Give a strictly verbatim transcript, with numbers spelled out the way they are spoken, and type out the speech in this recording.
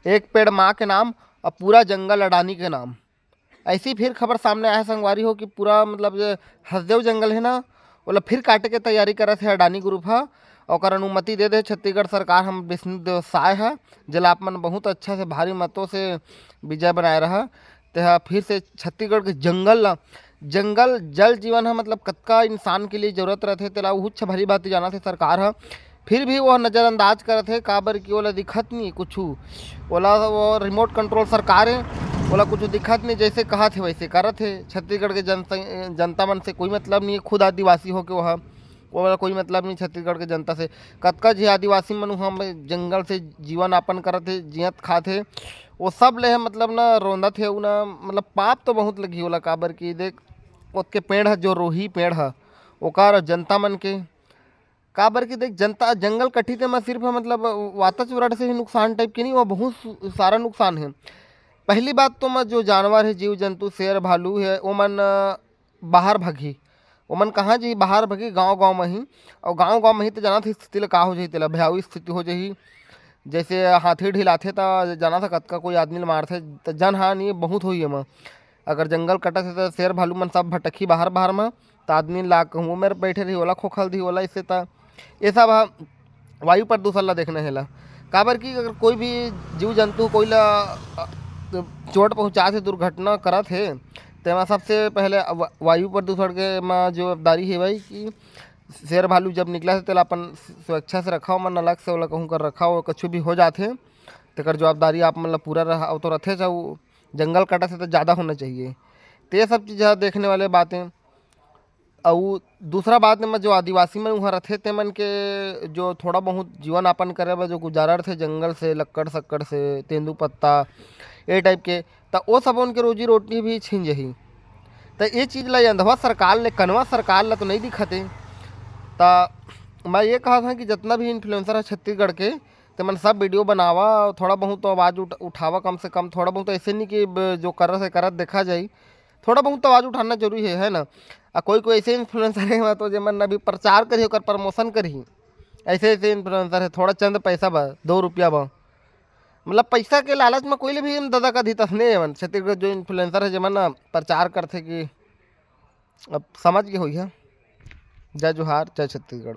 एक पेड़ माँ के नाम और पूरा जंगल अडानी के नाम। ऐसी फिर खबर सामने आया संगवारी हो कि पूरा मतलब जो हसदेव जंगल है ना, ओला फिर काटे के तैयारी करत है अडानी ग्रुप ह। ओकर अनुमति दे दे छत्तीसगढ़ सरकार, हम विष्णु देव साय ह, जेला आप मन बहुत अच्छा से भारी मतों से विजय बनाए रहा। तेहा फिर से छत्तीसगढ़ के जंगल ला, जंगल जल जीवन ह, मतलब कतका इंसान के लिए जरूरत रहथे, तेला उच्च भरी बात जानत हे सरकार ह, फिर भी वो नज़रअंदाज करत हे, काबर कि ओला दिखत नहीं कुछू, ओला वो रिमोट कंट्रोल सरकार है, ओला कुछ दिखत नहीं, जैसे कहत हे वैसे करत हे। छत्तीसगढ़ के जनता, जनता मन से कोई मतलब नहीं है, खुद आदिवासी होके वो ह, ओला कोई मतलब नहीं छत्तीसगढ़ के जनता से। कतका झी आदिवासी मन उहाँ जंगल से जीवन यापन करत हे, जियत खात हे, वो सब ले मतलब ना रोंदत हे, उ ना मतलब पाप तो बहुत लगी ओला, काबर कि देख ओतके पेड़ ह, जो रोही पेड़ ह, ओकर जनता मन के, काबर कि देख जनता जंगल कटही ते म सिर्फ मतलब वातावरण से ही नुकसान टाइप के नहीं, वो बहुत सु- सारा नुकसान है। पहली बात तो म जो जानवर है, जीव जंतु, शेर भालू है, ओमन अ, बाहर भगही, ओमन कहाँ जी बाहर भगही, गाँव गाँव में ही। और गाँव गाँव में ही तो जानत ही स्थिति ला का हो जाही, तेला भयावह स्थिति हो जाही। जैसे हाथी ढिलाथे त जानत ह कतका कोई आदमी ल मारथे, त जनहानि बहुत होही एमा। अगर जंगल कटत हे त शेर भालू मन सब भटकही बाहर बाहर म, त आदमी ला कहूँ मेर बैठे रही, ओला खोखल दिही, ओला इससे त ये सब ह वायु प्रदूषण ला देखना हे ला। काबर कि अगर कोई भी जीव जंतु कोई ला अ, चोट पहुँचात हे, दुर्घटना करत हे, तेमा सबसे पहले वा- वायु प्रदूषण के मा जवाबदारी हे भाई कि शेर भालू जब निकला हे तेला अपन स्वेच्छा से रखा, मन अलग से ओला कहूँ कर रखा, वो कुछ भी हो जात हे तेकर जवाबदारी आप मन ला पूरा रहा, वो तो रथे, जंगल कटत हे तो ज़्यादा होना चाहिए। तो ये सब चीज़ ह देखने वाले बातें। अउ दूसरा बात में जो आदिवासी मन उहाँ रथे, ते मन के जो थोड़ा बहुत जीवन यापन करे बर जो गुजारा रथे जंगल से, लक्कड़ सक्कड़ से, तेंदू पत्ता, ये टाइप के, त ओ सब उनके रोजी रोटी भी छीन जही। त ये चीज़ ला अंधवा सरकार ले, कनवा सरकार ला तो नहीं दिखते। त मैं ये कहत हूँ कि जितना भी इन्फ्लुएंसर है छत्तीसगढ़ के, ते मन सब वीडियो बनावा, थोड़ा बहुत तो आवाज़ उठ-, उठावा, कम से कम थोड़ा बहुत, ऐसे नहीं कि ब-, जो करत है करत देखा जाए, थोड़ा बहुत तो आवाज़ उठाना जरूरी है, है ना? आ कोई कोई ऐसे इन्फ्लुएंसर है तो जेमन अभी प्रचार करी, ओकर प्रमोशन करी, ऐसे ऐसे इन्फ्लुएंसर है, थोड़ा चंद पैसा बा, दो रुपया बा, मतलब पैसा के लालच में कोई ले भी दादा का धितस नहीं है। छत्तीसगढ़ जो इन्फ्लुएंसर है जेमन ना प्रचार करथे कि अब समझ के होई है। जय जोहार, जय छत्तीसगढ़।